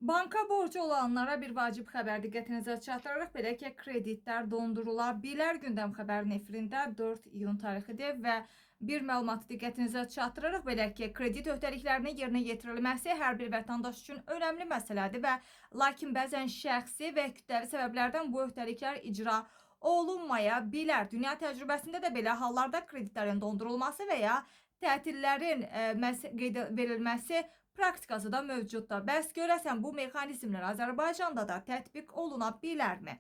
Banka borcu olanlara bir vacib xəbər diqqətinizə çatdırarıq. Belə ki, kreditlər dondurula bilər. Gündəm xəbərin efirində 4 iyun tarixidir və bir məlumatı diqqətinizə çatdırarıq. Belə ki, kredit öhdəliklərinin yerinə yetirilməsi hər bir vətəndaş üçün önəmli məsələdir və lakin bəzən şəxsi və kütləvi səbəblərdən bu öhdəliklər icra olunmaya bilər. Dünya təcrübəsində də belə hallarda kreditlərin dondurulması və ya tətillərin qeyd verilməsi praktikası da mövcuddur. Bəs görəsən bu mexanizmlər Azərbaycanda da tətbiq oluna bilərmi?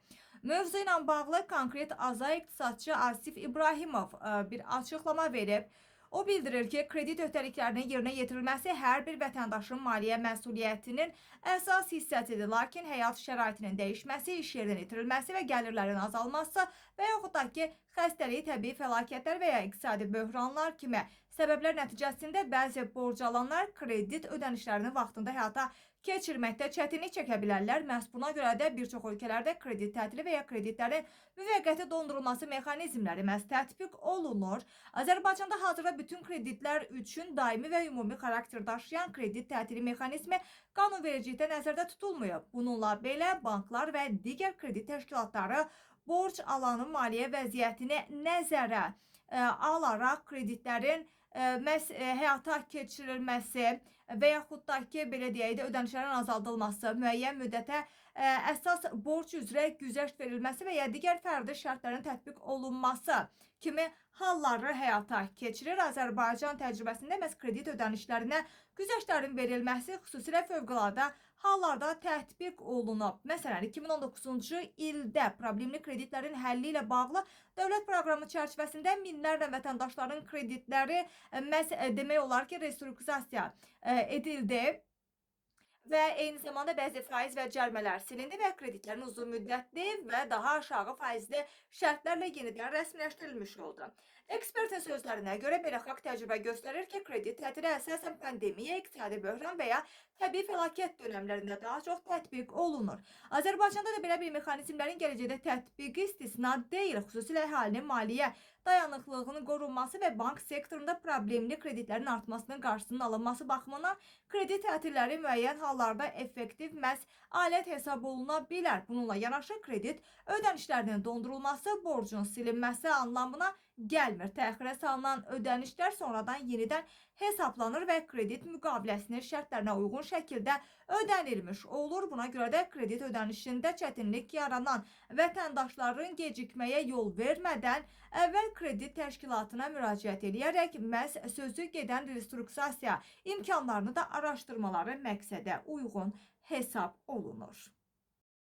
Mövzu ilə bağlı konkret AZA iqtisadçı Asif İbrahimov bir açıqlama verib. O bildirir ki, kredit öhdəliklərinin yerinə yetirilməsi hər bir vətəndaşın maliyyə məsuliyyətinin əsas hissəsidir. Lakin həyat şəraitinin dəyişməsi, iş yerinin itirilməsi və gəlirlərin azalması və yaxud da ki, xəstəlik, təbii fəlakətlər və ya iqtisadi böhranlar kimi səbəblər nəticəsində bəzi borc alanlar kredit ödənişlərini vaxtında həyata keçirməkdə çətinlik çəkə bilərlər. Məhz buna görə də bir çox ölkələrdə kredit tətili və ya kreditlərin müvəqqəti dondurulması mexanizmləri məhz tətbiq olunur. Azərbaycanda hazırda bütün kreditlər üçün daimi və ümumi xarakter daşıyan kredit tətili mexanizmi qanunvericilikdə nəzərdə tutulmayıb. Bununla belə banklar və digər kredit təşkilatları borc alanın maliyyə vəziyyətini nəzərə alaraq kreditlərin məhz həyata keçirilməsi və yaxud da ki, belə deyək də, ödənişlərin azaldılması, müəyyən müddətə əsas borc üzrə güzəşt verilməsi və ya digər fərdi şərtlərin tətbiq olunması kimi halları həyata keçirir. Azərbaycan təcrübəsində məhz kredit ödənişlərinə güzəştlərin verilməsi xüsusilə fövqəladə hallarda tətbiq olunub. Məsələn, 2019-cu ildə problemli kreditlərin həlli ilə bağlı dövlət proqramı çərçivəsində minlərlə vətəndaşların kreditləri məhz demək olar ki, restrukturizasiya edildi və eyni zamanda bəzi faiz və cərmələr silindi və kreditlərin uzun müddətli və daha aşağı faizli şərtlərlə yenidən rəsmiləşdirilmiş oldu. Ekspertin sözlərinə görə beynəlxalq təcrübə göstərir ki, kredit tətili əsasən pandemiya, iqtisadi böhran və ya təbii fəlakət dönəmlərində daha çox tətbiq olunur. Azərbaycanda da belə bir mexanizmlərin gələcəkdə tətbiqi istisna deyil, xüsusilə əhalinin maliyyə dayanıqlığının qorunması və bank sektorunda problemli kreditlərin artmasının qarşısının alınması baxımından kredit tətilləri müəyyən hallarda effektiv məhz alət hesab oluna bilər. Bununla yanaşı kredit ödənişlərinin dondurulması borcun silinməsi anlamına gəlmir. Təxirə salınan ödənişlər sonradan yenidən hesablanır və kredit müqaviləsinin şərtlərinə uyğun şəkildə ödənilmiş olur. Buna görə də kredit ödənişində çətinlik yaranan vətəndaşların gecikməyə yol vermədən əvvəl kredit təşkilatına müraciət eləyərək məhz sözü gedən restrukturizasiya imkanlarını da araşdırmaları məqsədə uyğun hesab olunur.